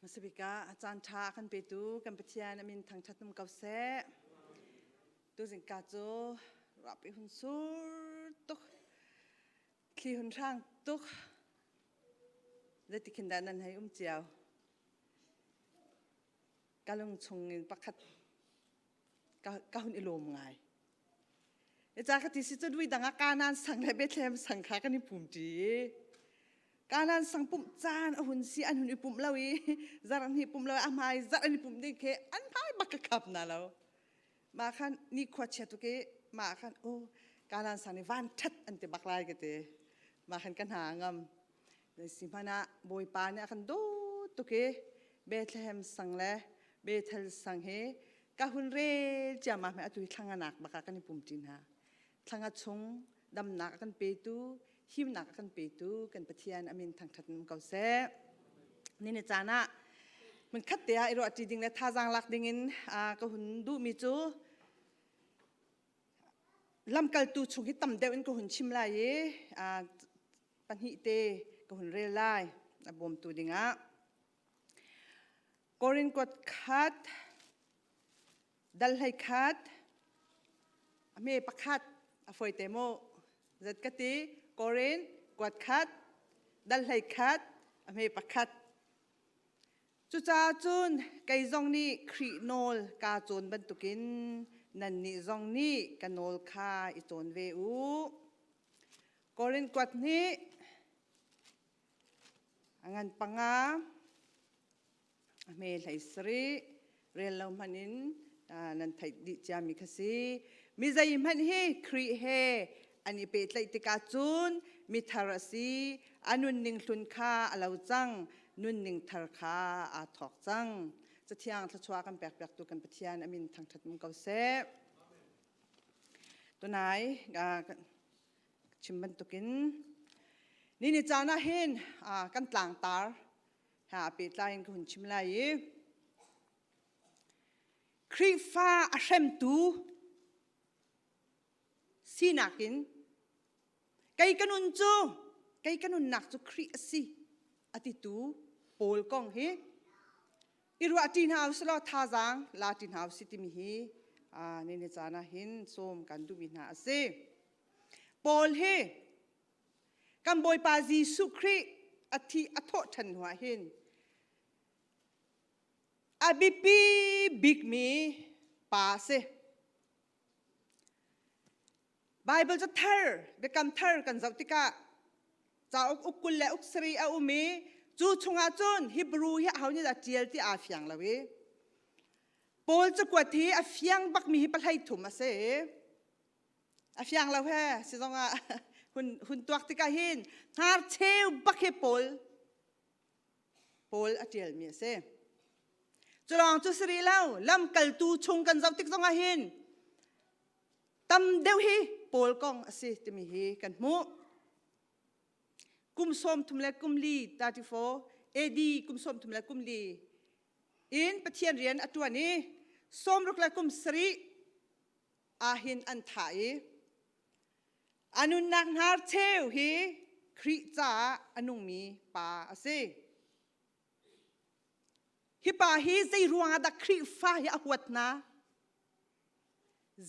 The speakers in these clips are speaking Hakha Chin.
Hmasabik ah a caan ṭha a kan petu kan Pathian a min thangṭhat um ko seh. Tuzing ka cu ruahpi hun sur tuk, thli hun hrang tuk. Zeiti khin dah nan hei um cio? Ka lung chung in pakhat ka, ka hun i lawm ngai. Ca ka ti si cu dui dang ah Kanaan sang le Bethlehem sang kha kan i pum ṭi. Kanaan sang pumh caan a hun si an hun i pumh lo i zarh hnih pumh lo a hmai zarh an i pumh ding khi an hmai bak ka khap na lo. Mah khan ni khua chia tuk i mah khan oh Kanaan sang nih van ṭhat an ti bak lai ka ti. Mah khan ka hna ngam. Si hmanh ah Bawipa nih a kan dawt tuk i Bethlehem sang le Bethel sang hi ka hun rel ciammam hi atu hi thlanganak bak ah kan i pum ṭi hna. Thlanga chung damnak a kan petu, himnak a kan petu kan Pathian a min thangṭhat um ko seh. Ni ni caan ah hmunkhat te ah i ruah ṭi ding le thazaang lak ding in ka hun duhmi cu lamkaltu chung hi tam deuh in ka hun chim lai i pahnih te ka hun rel lai a bawmtu dingah. Korin kuat khat, dal hlei khat, a hme pakhat a fawi te mu. Zat ka ti, Korin kuat khat, dal hlei khat, a hme pakhat. Cucaah cun kei zong nih Khrih nawl kaa cawn bantukin nannih zong nih ka nawl kha i cawn ve u. Korin kuat hnih, A ngan panga, a hme hlei sarih, rel lo hmanh in nan theih dih ciami kha si. Mi zeihmanh hi Khrih he an i pehtlaih tikah cun mithar a si, a nunning hlun kha a lo cang, nunning thar kha aa thawk cang. Cathiang thluachuah kan pekpiaktu kan Pathian a min thangṭhat um ko seh. Tunai chim bantukin ni ni caan ah hin kan tlangtar ha pehtlai in ka hun chim lai i Khrihfa a hremtu sinak in kei ka nun cu kei ka nunnak cu Khrih a si a titu Paul kong hi i ruah ṭi hna usih law thazaang la ṭi hna usih timi hi ni ni caan ah hin sawm kan duhmi hna a si. Paul hi kan Bawipa Jesuh Khrih a thi a thawh ṭhan hnuah hin a biapi bikmi pa a si. Bible ca thar, biakam thar kan zoh tikah cauk uk 20 le uk sarih a um i cu chungah cun Hebrew hi aho nih dah ṭial ti aa fiang lo i Paul cakuat hi a fiang bakmi hi pahlei thum a si. A fiang lo he si zongah hun hun tuak tikah hin hnarcheu bak hi Paul Paul a ṭialmi a si. Culawng cu si rih lo, lamkaltu chung kan zoh tik zongah hin tam deuh hi Paul kong a si timi hi kan hmuh. Kum 33 le kum li 34 AD kum 33 le kum li in Pathian rian a ṭuan i 60 le kum sarih ahhin an thah i a nunnak hnar cheu hi Khrih caah a nungmi pa a si. Hi pa hi zei ruangah dah Khrihfa hi a huat hna?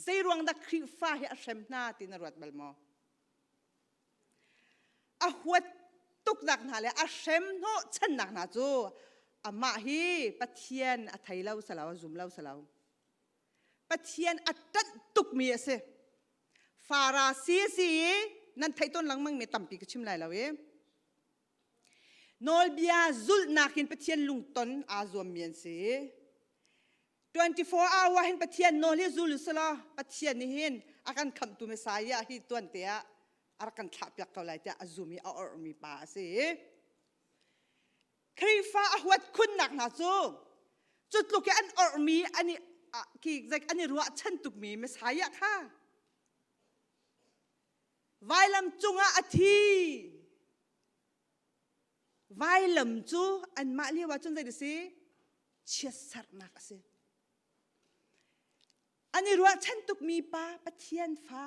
Zei ruang dah Khrihfa hi a hrem hna ti na ruat bal maw? A huat tuknak hna le a hrem hnawh channak hna cu amah hi Pathian a thei lo salo, a zum lo salo. Pathian a ṭanh tukmi a si. Farasi a si i nan theih tawn lengmang mi tampi ka chim lai lo i nawlbia zulhnak in Pathian lungton aa zuammi an si. 24 hour hin Pathian nawl hi zul usulaw Pathian nih hin a kan khamhtu Messiah hi tuan te ah a rak kan thlahpiak ko lai tiah a zum i a orhmi pa a si. Khrihfa a huat khunnak hna cu cu tluk i an orhmi an i ki an i ruahchan tukmi Messiah kha vailam cungah a thi. Vailam cu anmah lio ah cun zei si chiatserhnak a si. An i ruahchan tukmi pa Pathian fa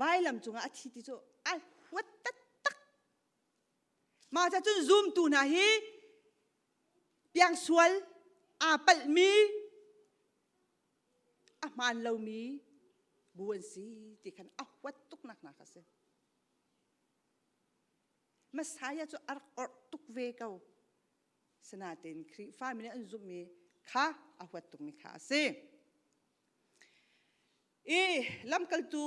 vailam cungah a thi ti cu a huat taktak. Mah ca cun zumtu hna hi Piangsual aa palhmi a hmaan lomi bu an si ti khan a huat tuknak hna kha a si. Messiah cu a rak orh tuk ve ko. Sinain Khrihfa mi nih an zumhmi kha a huat tukmi kha a si. I lamkaltu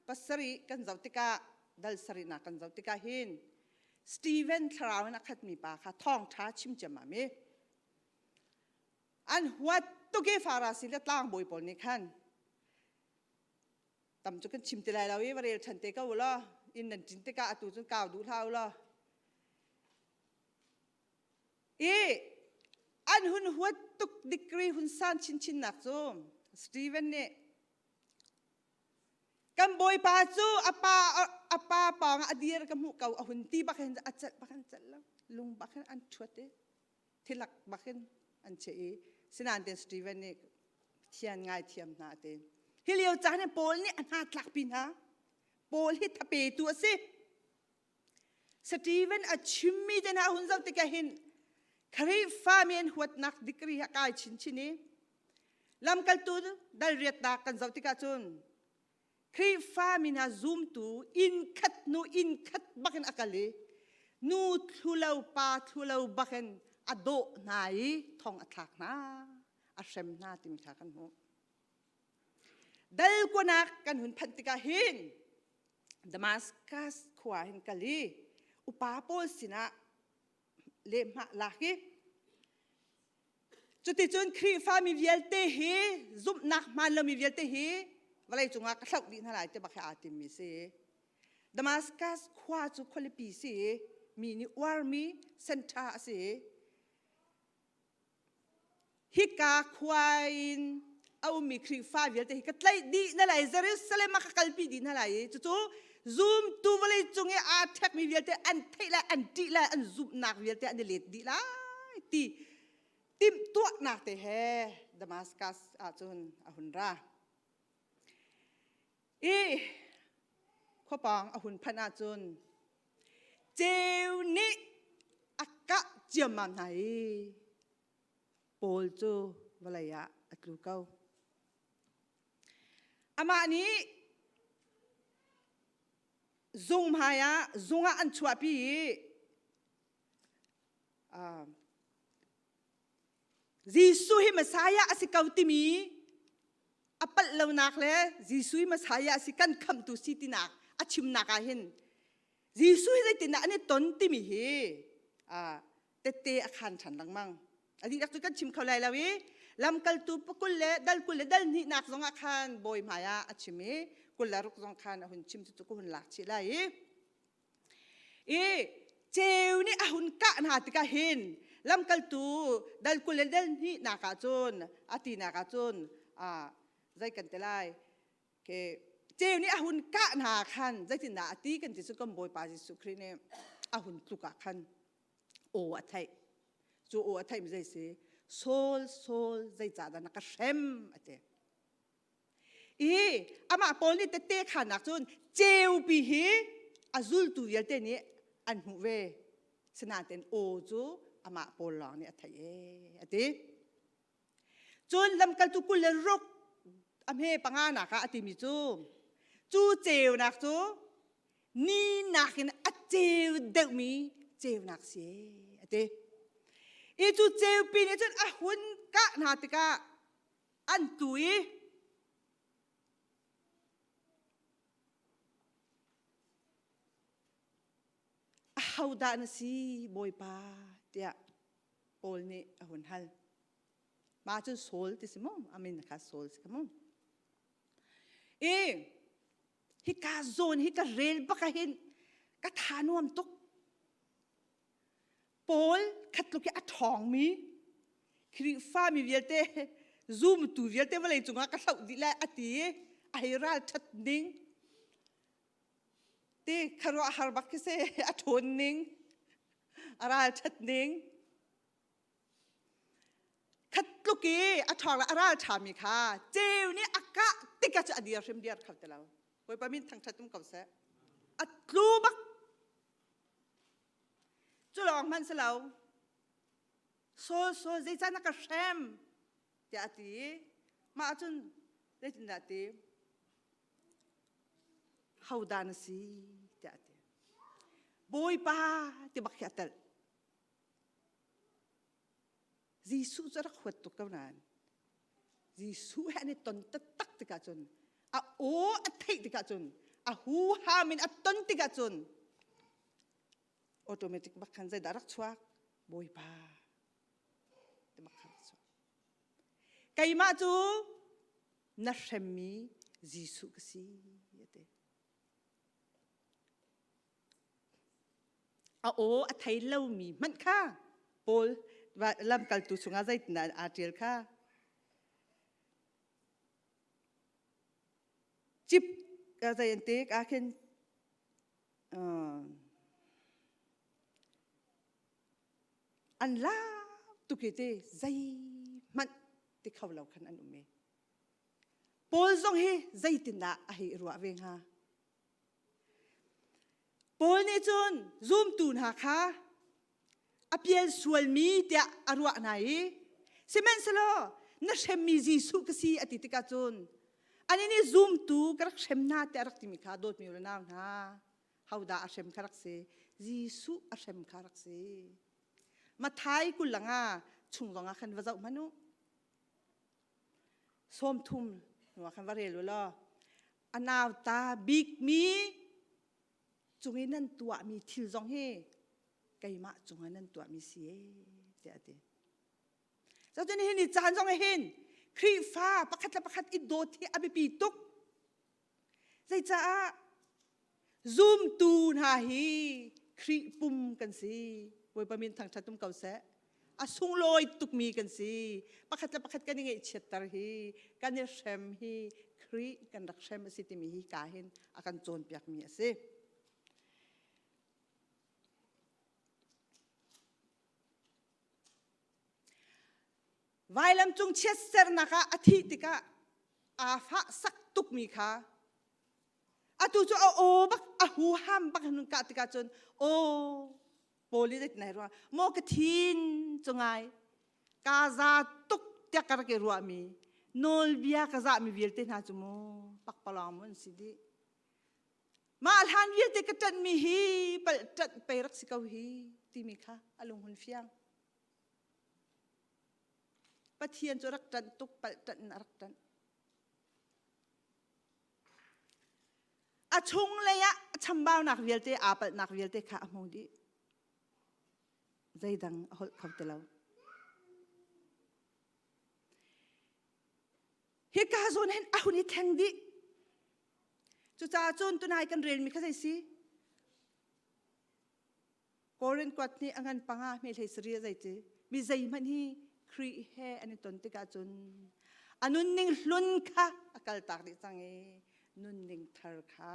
pasarih kan zoh tikah dal sarihnak kan zoh tikah hin Stephen thlarau in a khatmi pa kha thawngṭha chim ciammam i an huat tuk i Farasi le tlangbawi pawl nih khan tam cu kan chim ti lai lo i va rel ṭhan te ko u law inn nan ṭin tikah atu cun kau duh hlah u law I an hun huat tuk degree hun san chinchinnak cu Stephen nih kan bawipa cu a pa a pa pawng ah a dir ka hmuh ko a hun ti bak hin a celh bak in celh lo lung bak hin an ṭhuat i thilak bak in an chiah i sinain ten Stephen nih Pathian ngaithiam hna a ti. Hi lio caan hi Paul nih a hna tlakpi hna. Paul hi thapetu a si. Stephen a chimmi te hna hun zoh tikah hin Khrihfa mi an huatnak degree a kai chinchin i lamkaltu dal riatnak kan zoh tikah cun Khrihfa mi hna zumtu inn khat hnu inn khat bakin a kal i nu thlu lo pa thlu lo bakin a dawh hna i thong a thlak hna a hrem hna timi kha kan hmuh. Dal kuanak kan hun phanh tikah hin Damascus khua hin kal i upa pawl sinah lehhmah lak i cuticun Khrihfa mi vialte hi zumhnak hmaan lomi vialte hi vawlei cungah ka hloh dih hna lai ti bak hi aa timmi si. Damascus khua cu khualipi si i mi nih uarmi center a si. Hika khua in a ummi Khrihfa vialte hi ka tlaih dih hna lai Jerusalem ah ka kalpi dih hna lai i cucu zumtu vawlei cung i aa ṭhekmi vialte an theih lai an ṭih lai an zumhnak vialte an i let dih lai ti timhtuahnak te he Damascus ahcun a hun ra. I khuapang a hun phanh ahcun ceu nih a kah ciammam hna i Paul cu vawlei ah a tlu ko. Amah nih zung hmai ah zung ah an chuahpi i Jesuh hi Messiah a si ko timi a palh lonak le Jesuh hi Messiah a si kan khamhtu si tinak a chimnak ah hin Jesuh hi zeitindah an i ton timi hi tette a khan ṭhan lengmang. A dihlak cu kan chim kho lai lo i lamkaltu pakul le dal 20 le dal hnihnak zongah khan bawi hmai ah a chim i 26 zong khan a hun chim cu ka hun lak chih lai i I ceu nih a hun kah hna tikah hin lamkaltu dal 20 le dal hnihnak ah cun a tinak ah cun zei kan ti lai ke ceu nih a hun kah hna khan zeitindah a ti kan ti cu kan Bawipa Jesuh Khrih nih a hun tluk ah khan aw a theih cu aw a theih mi zei si Saul Saul zeicahdah na ka hrem a ti I amah Paul nih tette khannak cun ceupi hi a zultu vialte nih an hmuh ve. Sinain aw cu amah Paul lawng nih a theih ee a ti. Cun lamkaltu 26 a hme panga nak ah a timi cu cu ceunak cu ni nakin a ceu deuhmi ceunak si a ti. I cu ceupi nih cun a hun kah hna tikah an tu i ahodah na si bawipa tiah Paul nih a hun hal mah cun Saul ti si mu amin kha Saul si mu i hika zawn hi ka rel bak ah hin ka tha nuam tuk Paul khat tluk hi a ṭhawngmi Khrihfami vialte zumtu vialte vawlei cungah ka hloh dih lai a ti i a hei ralṭhat ning ti khuaruahhar bak khi si a ṭhawn ning a ralṭhat ning khat tluk i a ṭhawng le a ralṭhami kha ceu nih a kah tikah cu a dir hrim dir kho ti lo Bawipa min thangṭhat um ko seh a tlu bak Cu lawng hmanh si lo. Saul, Saul, zeicah na ka hrem? tiah a ti i mah ahcun zeitindah a ti? Hodah na si? tiah a ti. Bawipa ti bak hi a telh. Jesuh cu a rak huat tuk ko nain Jesuh he an i ton taktak tikah cun a aw a theih tikah cun a huham in a ton tikah cun automatic bak khan zeidah rak chuak Bawipa ti bak khan rak chuak. Keimah cu na hremmi Jesuh ka si a ti. A aw a thei lomi hmanh kha Paul lamkaltu chungah zeitindah aa ṭial kha cip zei an ti ah khin an lau tuk i ti zeihmanh ti kho lo khan an um i Paul zong hi zeitindah a hei ruah ve hnga? Paul nih cun zumtu hna kha a pial sualmi tiah a ruah hna i sihmanhsehlaw na hremmi Jesuh ka si a ti tikah cun anih nih zumtu ka rak hrem hna tiah a rak timi kha dawtmi u le nau hna hodah a hrem kha rak si Jesuh a hrem kha rak si Mathai kul langa chung zongah khan va zoh hmanh u 30 hnuah khan va rel u law a nauta bikmi cung i nan tuahmi thil zong hi keimah cungah nan tuahmi si e tiah a ti. Cun hi ni caan zong hin Khrihfa pakhat le pakhat i dawt hi a biapi tuk. Zeicaah Zumtu hna hi Khrih pum kan si. Bawipa min thangṭhat um ko seh. A sunglawi tukmi kan si. Pakhat le pakhat kan i ngaihchiatter hi, kan i hrem hi Khrih kan rak hrem a si timi hi ka hin a kan cawnpiakmi a si. Vailam cung chiatsernak ah a thih tikah aa fah sak tukmi kha atu cu a aw bak a huham bak nun kah tikah cun aw poli zei nai ruah maw ka thin cu ngai ka za tuk tiah ka rak i ruahmi nawlbia ka zahmi vialte hna cu mu pakpalawng mu an si dih mah hlan vialte ka ṭanhmi hi palh ṭanh pei rak si ko hi timi kha a lung hun fiang Pathian cu rak ṭanh tuk palh ṭanh in a rak ṭanh A chunglei ah a chambaunak vialte, aa palhnak vialte kha a hmu dih. Zeidang a holh kho ti lo. Hika zawn hin a hun i thleng dih. Cucaah cun tunai kan relmi kha zei si? Korin kuat nih a ngan panga hme hlei sari a zei ti mi zeihmanh hi Khrih he an i ton tikah cun a nunning hlun kha a kaltak dih cang i nunning thar kha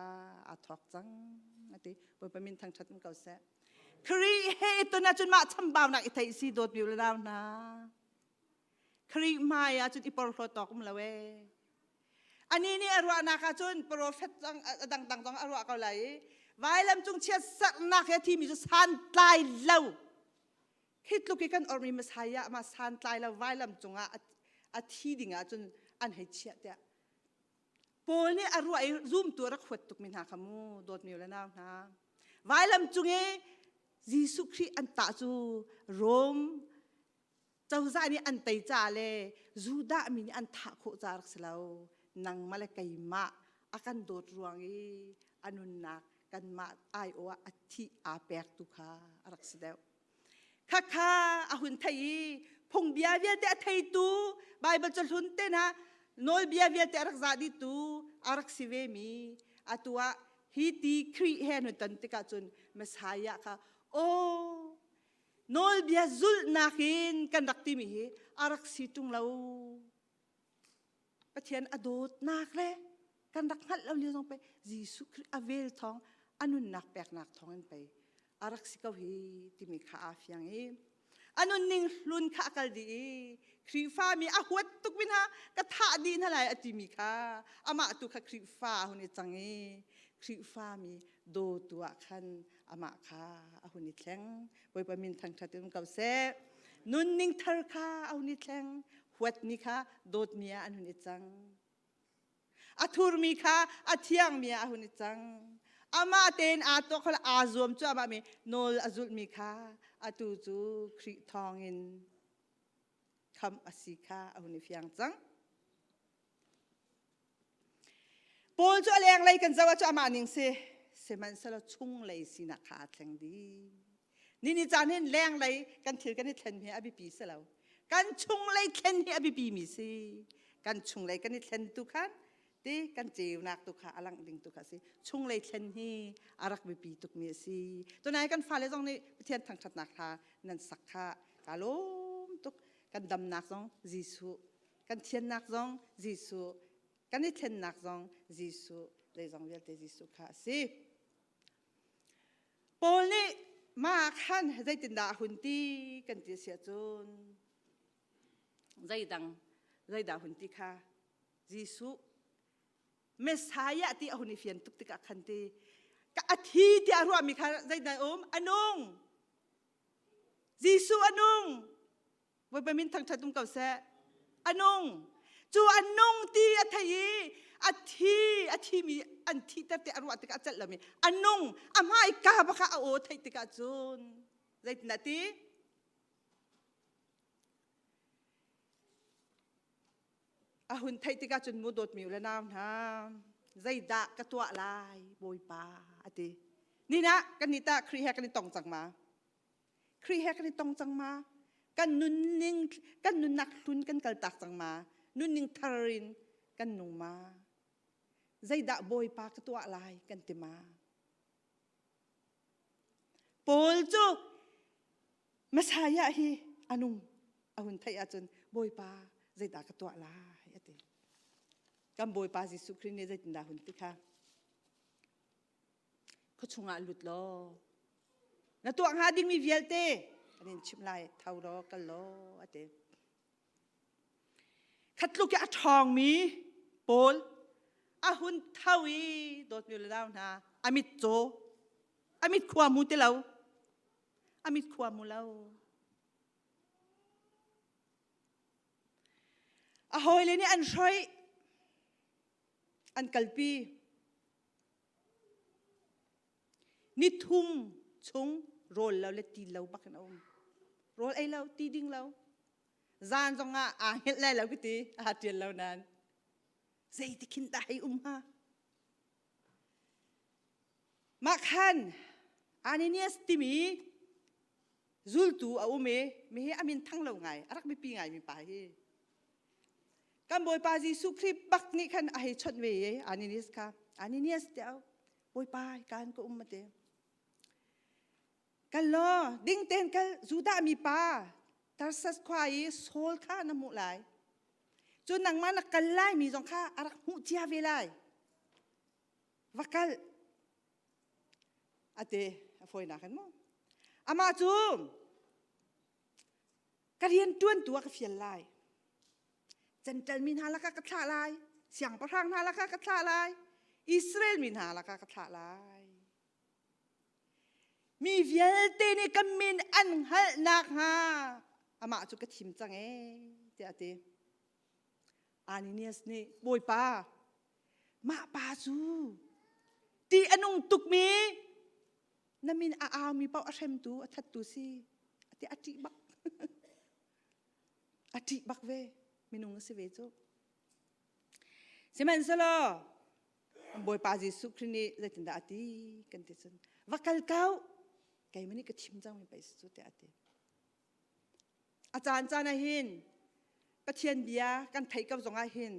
aa thawk cang a ti Bawipa min thangṭhat in ko seh Khrih he i ton ahcun mah chambaunak i theih si dawt mi u le nau hna Khrih hmai ah cun i porhlawt awk um lo ee. Anih nih a ruahnak ah cun profet zong a dangdang zong a ruah ko lai i vailam cung chiatserhnak he thimi cu santlai lo. Khi tluk i kan ormi Messiah ma santlai lo vailam cungah a thi ding ah cun an hei chiah tiah. Paul nih a ruah i zumtu a rak huat tukmi hna kha mu dawtmi le nau hna. Vailam cung i Jesuh Khrih an tah cu Rome cozah nih an tei caah le Judah mi nih an thah khawh caah rak si lo. Nangmah le keimah a kan dawt ruang i a nunnak kanmah aiawh ah a thih aa pek tu kha a rak si deuh. Khakha a hun thei i phungbia vialte a theitu Baibal cahlun te hna nawlbia vialte a rak zah dihtu a rak si ve mi atu ah hi ti Khrih he an hun ton tikah cun Messiah kha aw Nawlbia zulhnak in kan rak timi hi a rak si ṭung lo. Pathian a dawtnak le kan rak hngalh lo lio zong pei Jesuh Khrih a vel thawng a nunnak peknak thawng in pei a rak si ko hi timi kha aa fiang i a nunning hlun kha a kal dih i Khrihfa mi a huat tuk mi hna ka thah dih hna lai a timi kha amah tu kha Khrihfa a hun i cang i Khrihfa mi dawtu ah khan amah kha a hun i thleng. Bawipa min thangṭhat in ko seh. Nunning thar kha a hun i thleng. Huatmi kha dawtmi ah an hun i cang. A thurmi kha a thiangmi ah a hun i cang. Amah tein aa tuah kho aa zuam cuahmah mi nawl a zulhmi kha atu cu Khrih thawngin khamh a si kha a hun i fiang cang. Paul cu a lenglei kan zoh ahcun amah ning si sihmanhsehlaw chunglei sinak kha aa thleng dih. Nini caan hin lenglei kan thil kan i thlen hi a biapi si lo. Kan chunglei thlen hi a biapi mi si. Kan chunglei kan i thlen tu khan ti kan ceunak tu kha a langh ding tu kha si. Chunglei thlen hi a rak biapi tukmi a si. Tunai kan fale zong nih Pathian thangṭhatnak hla nan sak kha ka lawm tuk. Kan damnak zong Jesuh kan thiannak zong Jesuh kan i thlennak zong Jesuh zeizong vialte Jesuh kha a si Paul nih mah khan zeitindah a hun ti kan ti si ahcun zeidang zeidah hun ti kha Jesuh Messiah ti a hun i fian tuk tikah khan ti ka a thi tiah ruahmi kha zeidah um a nung Jesuh a nung Bawipa min thangṭhat um ko seh. A nung. Cu a nung ti a thei i a thi a thimi an thihter ti a ruah tikah a celh lomi a nung a hmaika bak ah a aw theih tikah cun zeitindah ti a hun theih tikah cun mu dawtmi u le nau hna zeidah ka tuah lai bawipa a ti nina kan nih tah Khrih he kan i tong cang ma Khrih he kan i tong cang ma? Kan nunning kan nunnak hlun kan kaltak cang ma? Nunning thar in kan nung ma? Zeidah Bawipa ka tuah lai kan ti ma? Paul cu Messiah hi a nung a hun theih ahcun Bawipa zeidah ka tuah lai a ti. Kan Bawipa Jesuh Khrih nih zeitindah hun ti kha? Khuachung ah lut law na tuah hnga dingmi vialte kan in chimh lai tho law kal law a ti khatluk i a ṭhawngmi pawl a hun tho i dawtmi le nau hna a mit caw a mit khua mu ti lo a mit khua mu lo a hawile nih an hroih an kalpi Nithum chung rawl lo le ti lo bak in a um. Rawl ei lo, ti ding lo. Zan zong ah aa hngilh lai lo ka ti, aa ṭial lo nain. Zeiti khin dah hei um hnga? Mah khan Ananias timi zultu a um i mi hi a min thang lo ngai, a rak biapi ngai mi pa hi. Kan Bawipa Jesuh Khrih bak nih khan a hei chawnh ve i Ananias kha Ananias tiah Bawipa kan ka um ate kal law ding tein kal Judah mi pa Tarsus khua i Saul kha na hmuh lai cu nangmah na kal lai mi zong kha a rak hmuh cia ve lai va kal ate a fawinak in mu amah cu Ka rian ṭuantu ah ka fial lai. Gentle mi hna lakah ka thlah lai. Siangpahrang hna lakah ka thlah lai. Israel mi hna lakah ka thlah lai. Mi vialte nih ka min an hngalh nakhnga amah cu ka thim cang ee tiah a ti. Ananias nih Bawipa mah pa cu ti a nung tukmi na min a aumi paoh a hremtu a thattu si ati a ṭih bak a ṭih bak ve minung a si ve cu sihmanhsehlaw Bawipa Jesuh Khrih nih zeitindah a ti kan ti cun va kal ko keimah nih ka thim cangmi pei si cu tiah a ti A caan caan ah hin Pathian bia kan theih ko zongah hin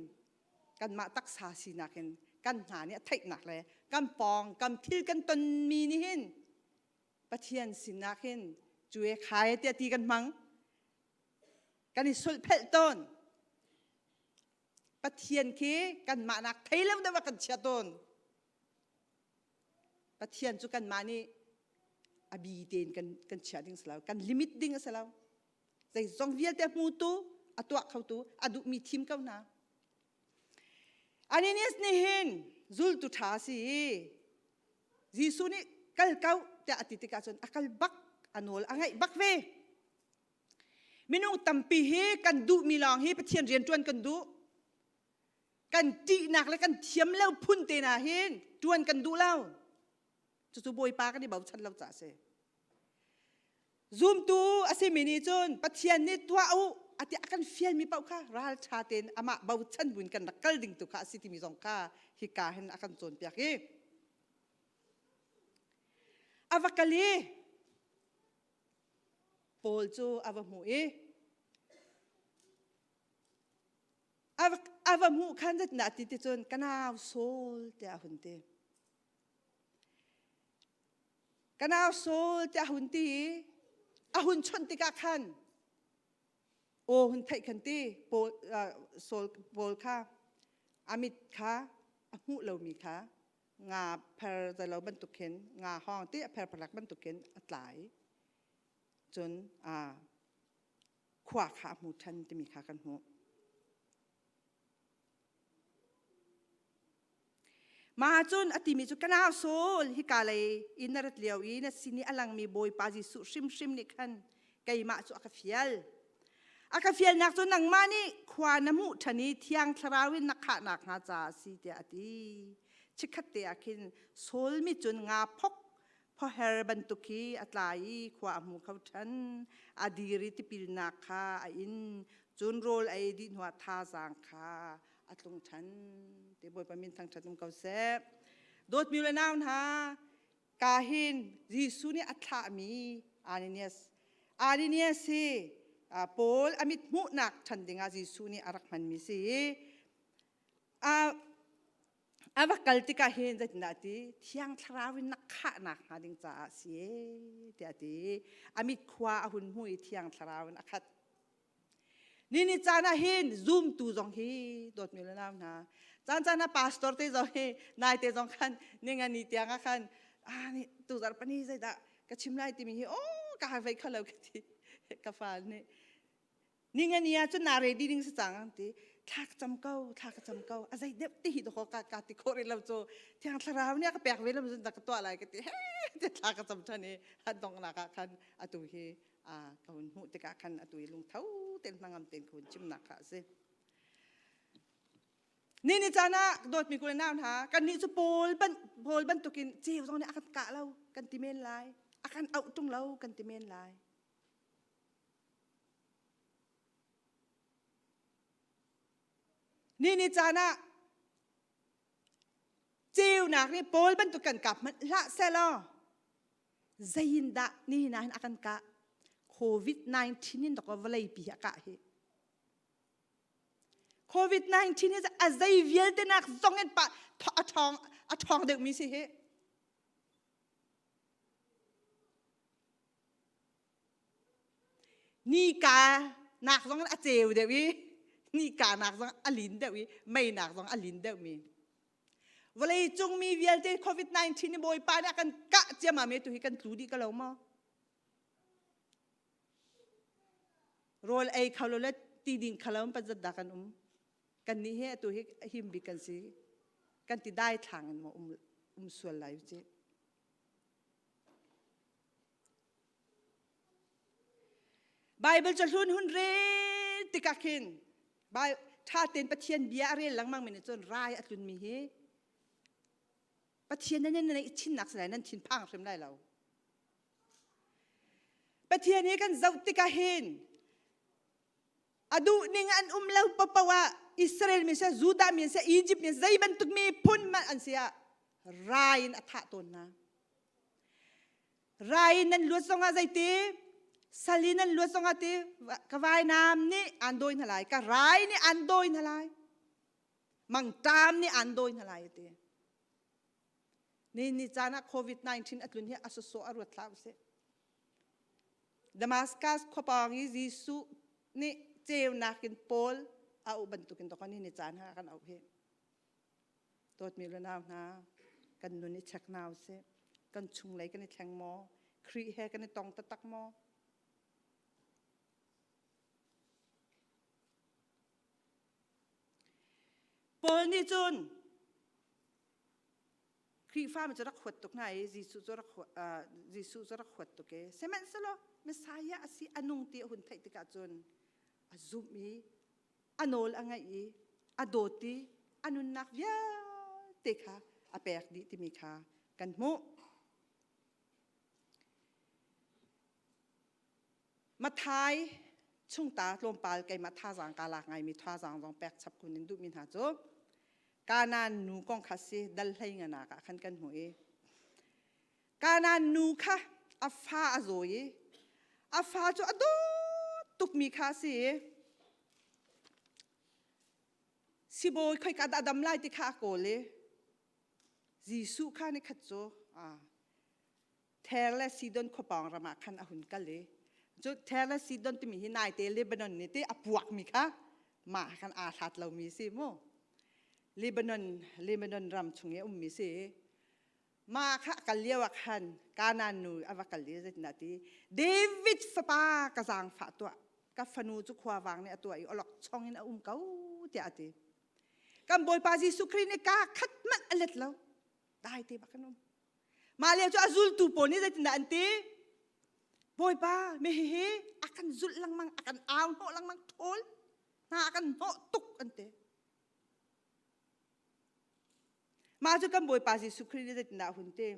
kanmah taksa sinak in kan hna nih a theihnak le kan pawng kan thil kan tonmi nih hin Pathian sinak hin cue khai tiah ti kan hmang kan i sulhphelh tawn Pathian khi kanmah nak thei lo deuh ah kan chia tawn Pathian cu kanmah nih a bi tein kan, kan chiah ding si lo kan limit ding a si lo zeizong vialte hmutu a tuah khotu a duhmi thim ko hna Ananias nih hin zultu ṭha si i Jesuh nih kal ko tiah a ti tikah cun a kal bak a nawl a ngaih bak ve. Minung tampi hi kan duhmi lawng hi Pathian rian ṭuan kan duh. Kan ṭihnak le kan thiam lo phun te na hin ṭuan kan duh lo. Cucu Bawipa kan i bochan lo caah a si. Zumtu a simi nih cun Pathian nih tuah u a ti a kan fialmi paoh kha ralṭha tein amah bochan buin kan rak kal ding tu kha a si timi zong kha hika hin a kan cawnpiak i a va kal i Paul cu a va hmuh i a va hmuh khan zeitindah a ti ti cun ka nau Saul tiah a hun ti. Ka nau Saul tiah a hun ti i a hun chawnh tikah khan aw hun theih khan ti Paul, uh, Saul Paul kha a mit kha a hmuh lomi kha nga pher zalo bantuk khin nga hawng ti a pher phalak bantuk khin a tlai cun uh, khua kha a hmu ṭhan timi kha kan hmuh. Mah cun a timi cu ka nau Saul hika lei i na rat lio i na sin i a langmi Bawipa Jesuh hrimhrim nih khan keimah cu a ka fial. A ka fialnak cu nangmah nih khua na hmuh ṭhan i Thiang Thlarau in na khahnak hnga caah a si tiah a ti. Chikkhat te ah khin Saul mit cun nga phok phoher bantuk hi a tla i khua a hmu kho ṭhan. A dir i tipilnak kha a in. Cun rawl a ei dih hnuah thazaang kha a tlung ṭhan. Ti Bawipa min thangṭhat um ko seh. Dawtmi le nau hna, ka hin Jesuh nih a thlahmi Ananias. Ananias hi Paul a mit hmuhnak ṭhan dingah Jesuh nih a rak hmanmi si i a va kal tikah hin zeitindah a ti thiang thlarau in na khahnak hnga ding caah si e tiah a ti a mit khua a hun hmu i thiang thlarau in a khat ni ni caan ah hin zumtu zong hi dawtmi le nau hna caan caan ah pastor te zong hi nai te zong khan ninga ni tiang ah khan ah ni tuzar pani zeidah ka chim lai timi hi oh ka vei khalo ka ti ka fa nih Ningani ah cun naa ready ding si cang an ti. Thla ka cam ko, thla ka cam ko. A zei deuh ti hi dawkaw ka ka ti khawh rih lo cu. Thiang Thlarau nih a ka pek ve lo cun ka tuah lai ka ti. He ti thla ka cam ṭhan i a donghnak ah khan atu hi a ka hun hmuh tikah khan atu hi lungtho tein hnangam tein ka hun chimnak kha a si. Ni ni caan ah dawtmi kul nau hna kannih cu Paul ban Paul bantukin ceu zong nih a kan kah lo kan ti men lai. A kan auh ṭung lo kan ti men lai. Ni ni caan ah ceunak nih Paul bantuk kan kap hmanh hlah selaw zeiindah nihin ah hin a kan kah COVID-19 in dok vawlei pi a kah hi COVID-19 hi a zei vialte nak zong in pa a ṭhawng a ṭhawng deuhmi si hi Nika nak zong a ceu deuh i nika nak zong a lin deuh i mei nak zong a lin deuhmi. Vawlei cung mi vialte COVID-19 ni Bawipa nih a kan kah ciammam i tu hi kan tlu dih ka lo maw? Rawl ei kho lo le ti ding kho lo pan zat dah kan um. Kan nih hi atu hi him bik kan si. Kan ti dai thlang in maw um, um sual lai u cih. Baibal cahlun hun rel tikah khin ṭha tein Pathian bia a rel lengmang mi nih cun rai a tlunmi hi Pathian nan neih chinnak si lai nan thinphang hrim lai lo. Pathian hi kan zoh tikah hin a duh ning an um lo paoh ah Israel mi seh Judah mi seh Egypt mi zei bantuk mi phun hmanh an si ah rai in a thah tawn hna. Rai in nan luat zongah zeiti sal in nan luat zongah ti ka vainam nih aan dawi hna lai ka rai nih aan dawi hna lai mangṭam nih aan dawi hna lai ti ni ni caan ah covid-19 a tlun hi a sawsawh a ruat hlah usih Damascus khuapawng i Jesuh nih ceunak in Paul a auh bantukin dawk ni ni caan ha kan auh hi Dawtmi le nau hna, kan nun i check hna usih. Kan chunglei kan i thleng maw? Khrih he kan i tong taktak maw? Paul nih cun Khrihfa mi cu rak huat tuk hna i Jesuh cu rak Jesuh cu rak huat tuk i sihmanhsehlaw Messiah a si a nung ti a hun theih tikah cun a zumh i a nawl a ngaih i a dawt i a nunnak vialte kha a pek dih timi kha kan hmuh. Mathai chungta tlawmpal keimah thazaang ka lak ngaimi thazaang zong pek chap kun in duhmi hna cu Kanaan nu kong kha si dal hlei nganak ah khan kan hmuh i Kanaan nu kha a fa a zaw i a fa cu a dawt tukmi kha a si i sibawi khoika dah a dam lai ti kha a kawl i Jesuh kha nikhat cu Ther le Sidon khuapawng ram ah khan a hun kal i cu Ther le Sidon timi hi naite Lebanon nih ti a puakmi kha mah khan aa hlat lomi si mu Lebanon Lebanon ram chung i a ummi si mah kha a kal lio ah khan Kanaan nu a va kal i zeitindah ti David fapa ka zaangfah tuah ka fanu cu khuavang nih a tuah i awlok chong in a um ko tiah a ti kan Bawipa Jesuh Khrih nih kaa khat hmanh a let lo dai te bak kan um Mah lio cu a zultu pawl nih zeitindah an ti? Bawipa, mi hihi a kan zulh lengmang, a kan au hnawh lengmang, ṭhawl hna a kan hnawh tuk an ti. Mah cu kan Bawipa Jesuh Khrih nih zeitindah a hun ti?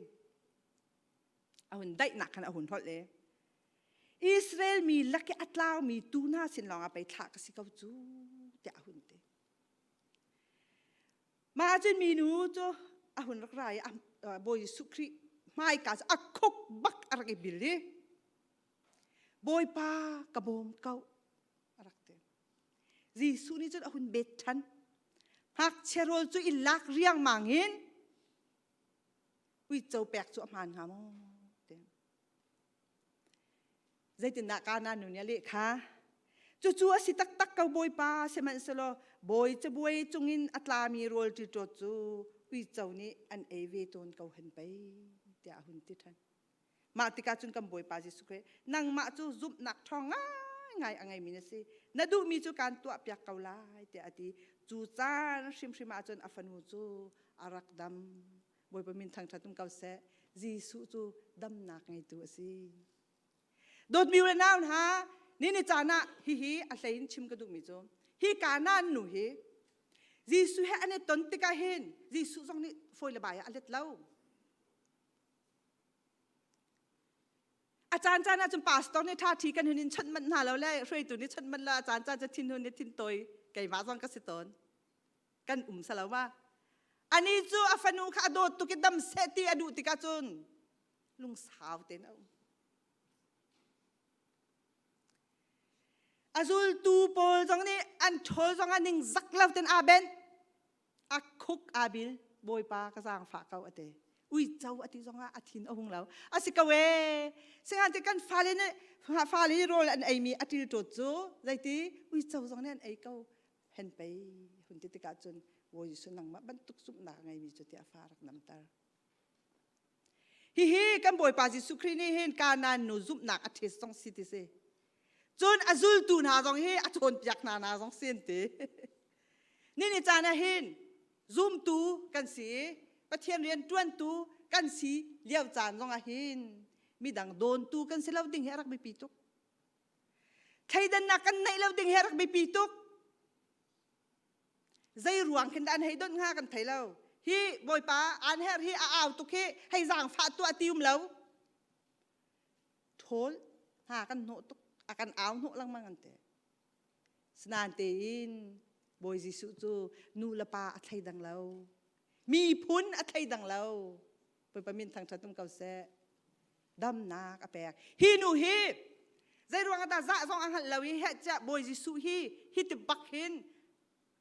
A hun daihnak khan a hun holh i Israel mi lak i a tlaumi tu hna sin lawngah pei thlah ka si ko cu tiah a hun ti. Mah ahcun minu cu a hun rak ra i Bawi Jesuh Khrih hmaika cu a khuk bak a rak i bil i Bawipa ka bawm ko a rak ti. Jesuh nih cun a hun bet ṭhan. Ngakchia rawl cu i lak riangmang in uico pek cu a hmaan hnga maw? Ti. Zeitindah Kanaan nu nih a leh kha? Cucu a si taktak ko Bawipa, sihmanhsehlaw bawi cabuai cungin a tlami rawl ṭiṭawt cu uico nih an ei ve tawn ko hen pei, tiah a hun ti ṭhan. Mah tikah cun kan Bawipa Jesuh Khrih, nangmah cu zumhnak ṭhawng ngaingai a ngeimi na si. Na duhmi cu kaan tuahpiak ko lai, tiah a ti. Cu caan hrimhrim ah cun a fanu cu a rak dam. Bawipa min thangṭhat um ko seh. Jesuh cu damnak ngeitu a si. Dawtmi u le nau hna, ni ni caan ah hihi a hlei in chim ka duhmi cu hi Kanaan nu hi Jesuh he an i ton tikah hin Jesuh zong nih fawi le bai ah a let lo. A caan caan ah cun pastor nih ṭha ṭhi kan hun in chawnh manh hna lo le hruaitu nih chawnh manh lo a caan caan cu thinhun nih thintawi keimah zong ka si tawn. Kan um salo ma. Ani cu a fanu kha a dawt tuk i dam seh ti a duh tikah cun lungsau tein a um. A zultu pawl zong nih an ṭhawl zong ah ningzak lo ten aa benh. A khuk aa bil. Bawipa ka zaangfah ko a ti. Uico a ti zong ah a thin a hung lo. A si ko ee. Sihmanhsehlaw kan fale nih fale nih rawl an eimi a ṭilṭawt cu zeiti uico zong nih an ei ko. Hen pei hun ti tikah cun Bawi Jesuh nangmah bantuk zumhnak a ngeimi cu tiah fa rak namter. Hihi kan Bawipa Jesuh Khrih nih hin Kanaan nu zumhnak a ṭhes zong si ti si. Cun a zultu hna zong hi a cawnpiak hna hna zong si an ti. Ni ni caan ah hin zumtu kan si i Pathian rian ṭuantu kan si lio caan zong ah hin midang dawntu kan si lo ding hi a rak biapi tuk. Thleidannak kan neih lo ding hi a rak biapi tuk. Zei ruang khin dah an hei donh hnga kan thei lo. Hi Bawipa aan her hi a au tuk hi hei zaangfah tuah ti um lo. Ṭhawl hna kan hnawh tuk a kan au hnawh lengmang an ti. Sinain tein Bawi Jesuh cu nu le pa a thleidang lo. Miphun a thleidang lo. Bawipa min thangṭhat um ko seh. Damnak a pek. Hi nu hi zei ruang dah zah zong a hngalh lo i heh ciah Bawi Jesuh hi hi ti bak hin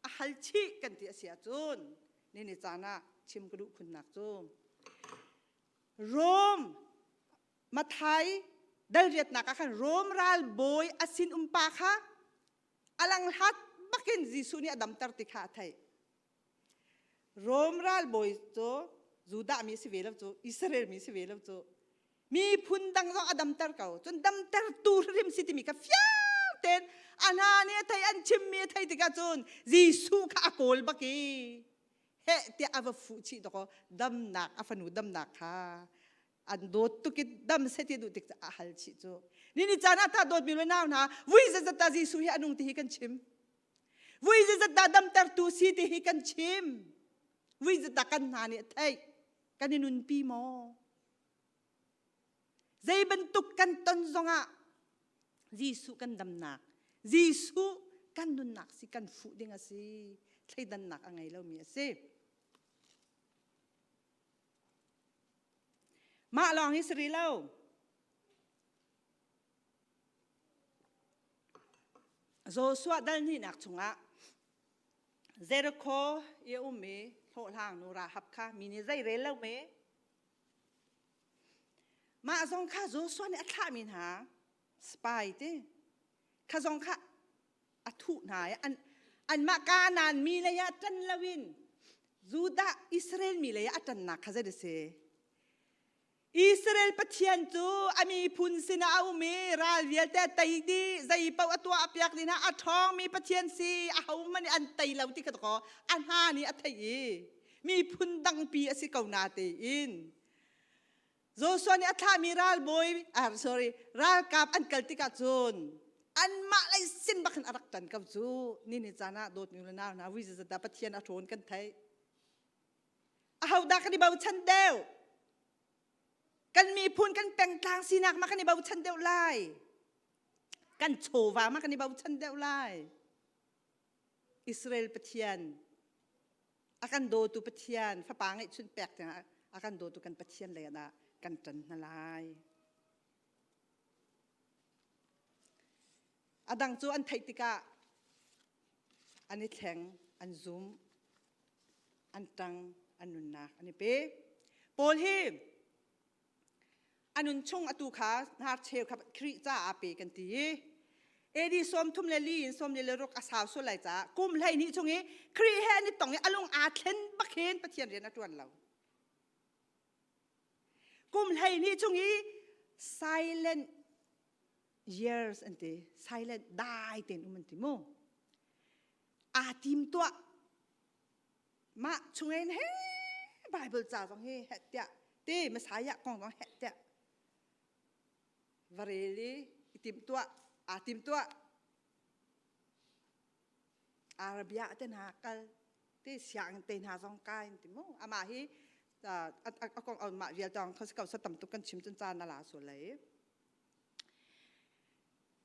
a hal chih kan ti a si ahcun ni ni caan ah chim ka duh khunnak cu Rome Mathai dal riatnak ah khan Rome ralbawi a sin umpa kha a langhlat bakin Jesuh nih a damter ti kha a theih. Rom ralbawi cu Judah mi si ve lo cu Israel mi si ve lo cu miphun dang zong a damter ko cun damtertu hrim si timi kha fiang tein a hna nih a thei an chimmi a thei tikah cun Jesuh kha a kawl bak i. Heh tiah a va fuh chih dakaw damnak a fanu damnak kha an dawt tuk i dam seh ti duh tik a hal chih cu. Ni ni caan ah ta dawt mi le nau hna vui zeizat dah Jesuh hi a nung ti hi kan chim. Vui zeizat dah damtertu si ti hi kan chim. Vui zeizat dah kan hna nih a theih. Kan i nunpi maw? Zei bantuk kan ton zongah Jesuh kan damnak, Jesuh kan nunnak si kan fuh ding a si. Thleidannak a ngei lomi a si. Mah lawng hi si rih lo. Joshua dal hnihnak chungah Jericho i a um i hlawhhlang nu Rahab kha mi nih zei rel lo me Mah zong kha Joshua nih a thlahmi hna spy ti kha zong kha a thuh hna i an anmah Kanaan mi lei ah ṭan loin Judah Israel mi lei ah a ṭannak kha zei a si? Israel Pathian cu a miphun sinah a um i ral vialte a tei dih zei paoh a tuah piak dih hna a ṭhawngmi Pathian si ahohmanh nih an tei lo ti kha kaw a hna nih a theih i miphun dangpi a si ko na tein Joshua nih a thlahmi ralbawi ah sorry ralkap an kal tikah cun anmah lei sin bak in a rak ṭan ko cu ni ni caan ah dawtmi le nau hna vui zeizat dah Pathian a ṭhawn kan theih ahodah kan i bochan deuh kan miphun kan pengtlang sinak ma kan i bochan deuh lai kan chawva ma kan i bochan deuh lai Israel Pathian a kan dawtu Pathian fapa ngeihchun pek tiangah a kan dawtu kan Pathian lei ah kan ṭan hna lai. A dang cu an theih tikah an i thleng, an zum, an ṭang, an nunnak an i pe. Paul hi A nun chung atu kha hnarcheu kha Khrih caah pe kan ti i AD 34 in 46 a sau sual lai caah kum 12 chung i Khrih he an i tong i a lung aa thlen bak hin Pathian rian a ṭuan lo. Kum 12 chung i silent years an ti silent dai tein um an ti mu aa tim tuah Mah chungin he Bible ca zong hi heh tiah te Messiah kong zong heh tiah va rel i i timhtuah aa timtuah Arabia te hna kal te sianginn te hna zong kai ti mu amah hi a kong mah vial tong khos ko sa tam tuk kan chim cun caan na la sual lai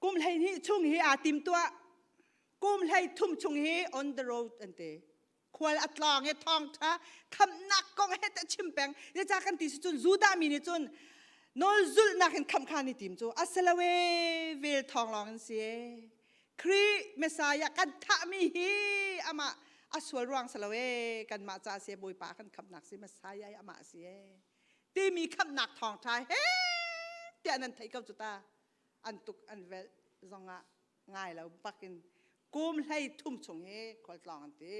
Kum 12 chung hi aa timtuah. Kum 13 chung hi on the road an ti. Khual a tlawng i thawngṭha khamhnak kong he ta chim peng. Zeicah kan ti si cun Judah mi nih cun nawl zulhnak in khamh kha an i tim cu. Asilo e vel thawng lawng in si e. Khrih Messiah kan thahmi hi amah a sual ruang si lo e kanmah ca si Bawipa kan khamhnak si Messiah amah si e timi khamhnak thawngṭha he tiah nan theih ko cu ta. An tuk an velh zongah ngai lo bakin kum 13 chung hi khualtlawng an ti.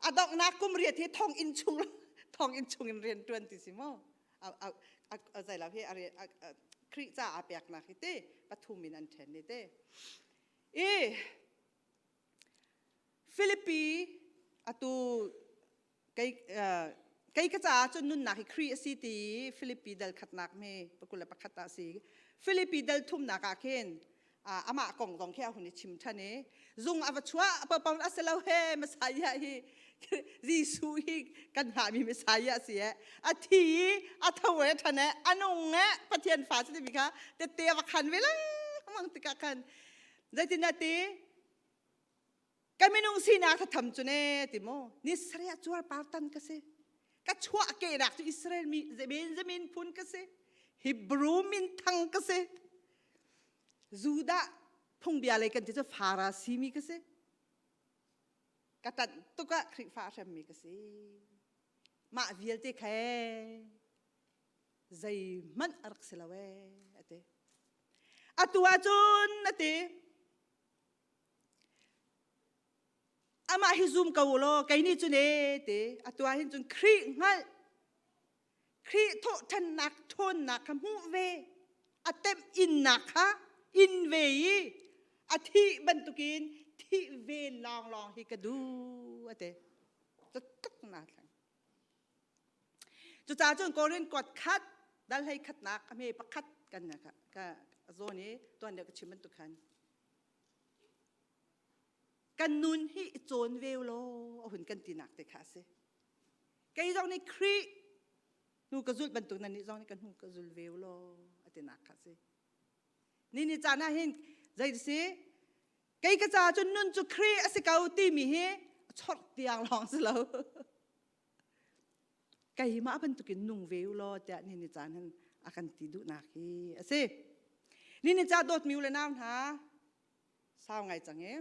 A donghnak kum riat hi thong inn chung thong inn chung in rian ṭuan ti si mu. A zei lo hi a Khrih ca aa peknak hi ti pathum in an ṭhen ni te. I Philippi atu kei kei ka caah cun nunnak hi Khrih a si ti Philippi dal khatnak mi pakul le pakhat ah a si. Philippi dal thumnak ah khin amah kong zong khi a hun i chim ṭhan i zung a va chuah papawn a si lo he Messiah hi Jesuh hi kan hngahmi Messiah a si e a thi i a tho e ṭhan e a nung e Pathian fa si timi kha tette a va khan ve lengmang tikah khan zeitin a ti Ka minung sinak thatham cu ne ti mu ni sarih ah cuar par tan ka si ka chuah kehnak cu Israel mi Benjamin phun ka si Hebrew min thang ka si Judah phungbia lei kan ti cu Farasi mi ka si ka tanh tuk ah Khrihfa hremmi ka si mah vialte khe zeihmanh a rak si lo ee a ti atu ahcun a ti Amah hi zum ko law kei nih cun ee ti atu ah hin cun Khrih hngalh Khrih thawhṭhannak ṭhawnnak kha hmuh ve a temh innak kha in ve i a thih bantukin thih ve lawnglawng hi ka duh a ti. Cu tluk naa thleng. Cucaah cun Korin kuat khat dal hlei khatnak a hme pakhat kan ka zawn i tuan deuh ka chim bantuk khan kan nun hi i cawn ve law a hun kan tinak te kha a si. Kei zong nih Khrih hnu ka zulh bantuk nan nih zong nih ka hnu ka zul ve law a tinak kha a si. Ni ni caan ah hin zei si kei ka ca cun nun cu Khrih a si ko timi hi a chorh tiang lawng si lo. Keimah bantukin nung ve u law tiah ni ni caan hin a kan ti duhnak hi a si. Ni ni ca dawtmi u le nau hna sau ngai cang i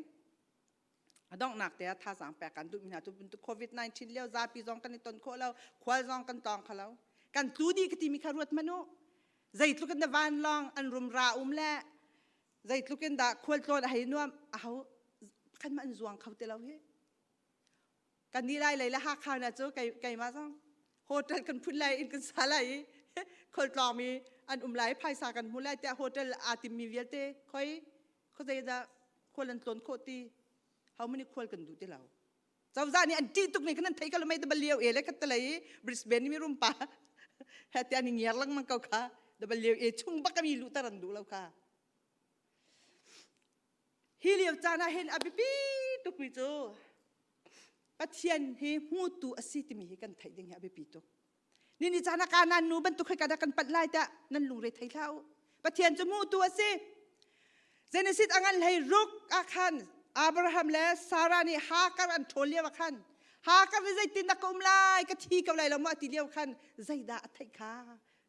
a donghnak te ah thazaang pek kan duhmi hna tu bantuk COVID-19 lio zapi zong kan i ton khawh lo khual zong kan tawng kho lo kan tlu dih ka timi kha ruat hmanh u zeitluk in da vanlawng an rumra um le zeitluk in dah khualtlawn a hei nuam a ho khan ma an zuang kho te lo hi kan ni lai lei le Hakha na cu kei keimah zong hotel kan phun lai in kan sa lai i khualtlawng mi an um lai phaisa kan hmu lai tiah hotel aa timmi vialte khoi khuazei dah khual an tlawn khawh ti how many khual kan duh ti lo cozah nih an ṭih tuk ning khan an thei ko mei W A le khat talei Brisbane mi rum pa he tiah ni ngiar lengmang ko kha W A chung bak mi luh tar an duh lo kha hi lio caan ah hin a biapi tukmi cu Pathian hi hmutu a si timi hi kan theih ding hi a biapi tuk ni ni caan ah kanan nu bantuk hoi kada kan panh lai tiah nan lungre thei hlah u Pathian cu hmutu a si Genesis a ngan hlei ruk ah khan Abraham le Sarah nih Hagar an ṭhawl lio ah khan Hagar nih zeitin dah ka um lai ka thi ko lai lo maw ti lio khan zeidah a theih kha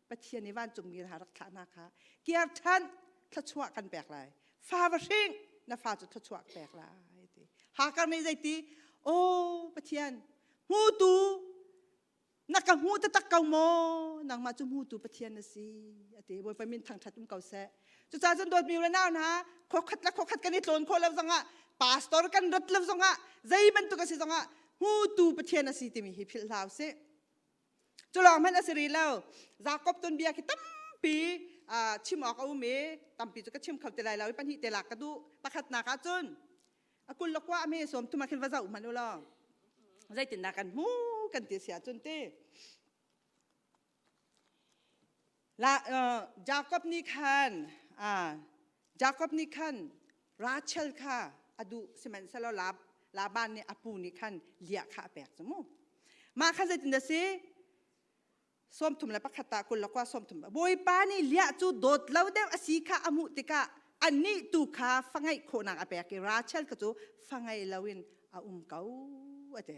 Pathian nih vancungmi hna rak thlah hna kha kiar ṭhan thluachuah kan pek lai fa va hring na fa cu thluachuah pek lai ti Hagar nih zeiti aw Pathian hmutu na ka hmu taktak ko maw nangmah cu hmutu Pathian na si ati Bawipa min thangṭhat um ko seh cucaah cun dawtmi le nau hna khuakhat le khuakhat kan i tlawn khawh lo zongah pastor kan rat lo zongah zei bantuk a si zongah hmutu Pathian a si timi hi philh hlah usih Cu lawng hmanh a si rih lo. Jakob tuanbia khi tampi chim awk a um i tampi cu ka chim kho ti lai lo i pahnih te lak ka duh. Pakhatnak ah cun a kul le kua a hme sawm thum ah khin va zoh hmanh u law zeitindah kan hmu kan ti si ahcun ti. La, Jakob nih khan Jakob nih khan Rachel kha a duh sihmanhsehlaw Laban nih a pu nih khan Leah kha a pek cu mu. Mah kha zeitin dah si? 31 ah 21 30 Bawipa nih Leah cu dawt lo deuh a si kha a hmuh tikah anih tu kha fa ngeih khawhnak a pek i Rachel kha cu fa ngei loin a um ko a ti.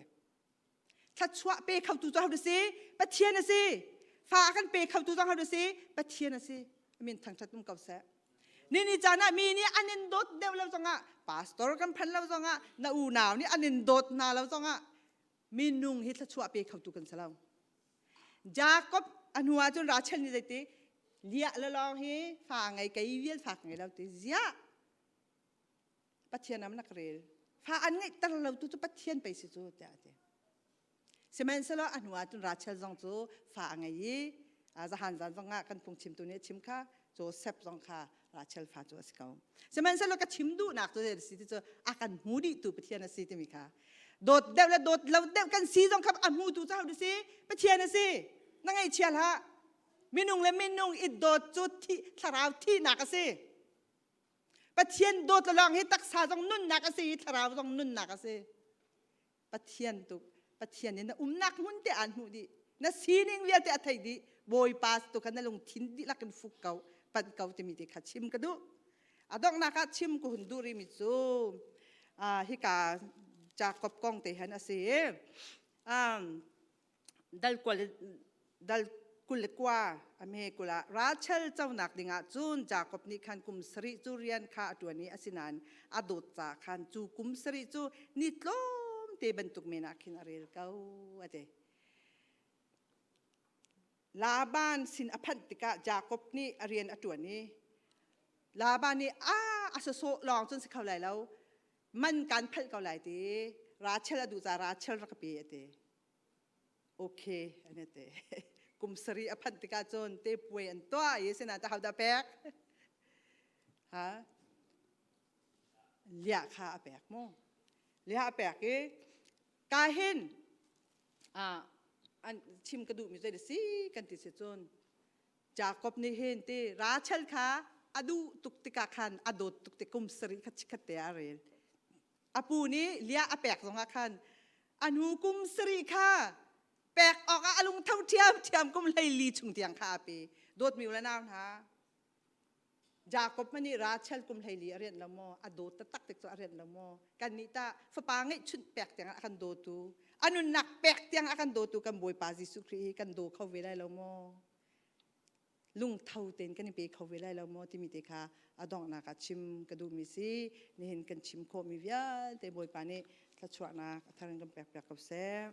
Thluachuah pe khotu cu hodah si? Pathian a si. Fa a kan pe khotu zong hodah si? Pathian a si. Min thangṭhat um ko seh. Nini caan ah mi nih an in dawt deuh lo zongah, pastor kan phan lo zongah, na unau nih an in dawt hna lo zongah, minung hi thluachuah pe khotu kan si lo. Jakob a hnu ah cun Rachel nih zeiti liah le lawng hi fa ngei kei vial fa ngei lo ti ziah Pathian am nak rel fa an ngeihter lo tu cu Pathian pei si cu tiah a ti sihmanhsehlaw a hnu ah cun Rachel zong cu fa a ngei i zahan zan zong ah kan phungchimtu nih a chim kha Joseph zong kha Rachel fa cu a si ko sihmanhsehlaw ka chim duhnak cu si ti cu a kan hmu dihtu Pathian a si timi kha dawt deuh le dawt lo deuh kan si zong kha a hmutu cu ho si Pathian a si na ngaihchia hlah minung le minung i dawt cu thi thlarau thihnak a si Pathian dawt lawng hi taksa zong nunnak a si i thlarau zong nunnak a si. Pathian tuk Pathian in na umnak hmun te aan hmuh dih. Na sining vialte a thei dih. Bawipa tu kha na lungthin dihlak in fuk ko, panh ko timi te kha chim ka duh. A donghnak ah chim ka hun duh rimi cu hika Jacob kong te han a si i dal kual dal 21 a me kul ah Rachel conak dingah cun Jakob nih khan kum sarih cu rian kha a ṭuan i asinain a dawt ca khan cu kum sarih cu ni tlawmte bantuk men ah khin a rel ko a ti. Laban sin a phanh tikah Jakob nih a rian a ṭuan i Laban nih a a sawsawh lawng cun si kho lai lo man kan phalh ko lai ti Rachel a duh ca Rachel rak ka pe a ti. Okay an ti. Kum sarih a phanh tikah cun te puai an tuah i sinain ta hodah pek? Ha? Liah kha a pek mu. Liah a pek i ka hin An chim ka duhmi zei si kan ti si cun Jakob nih hin ti Rachel kha a duh tuk tikah khan a dawt tuk ti kum sarih kha chikkhat te a rel. A pu nih Leah a pek zongah khan a hnu kum sarih kha pek awkah a lungtho ṭhiamṭhiam kum 14 chung tiang kha a pe. Dawtmi u le nau hna, Jakob hmanh nih Rachel kum 14 a rianh lo maw? A dawt taktak tik cu a rianh lo maw? Kannih tah fapa ngeihchunh pek tiang a kan dawtu, a nunnak pek tiang a kan dawtu kan Bawipa Jesuh Khrih hi kan daw kho ve lai lo maw? Lungtho tein kan i pe kho ve lai lo maw timi te kha a donghnak ah chim ka duhmi si. Nihin kan chim khawhmi vialte Bawipa nih thluachuahnak a thar in kan pek piak ko seh.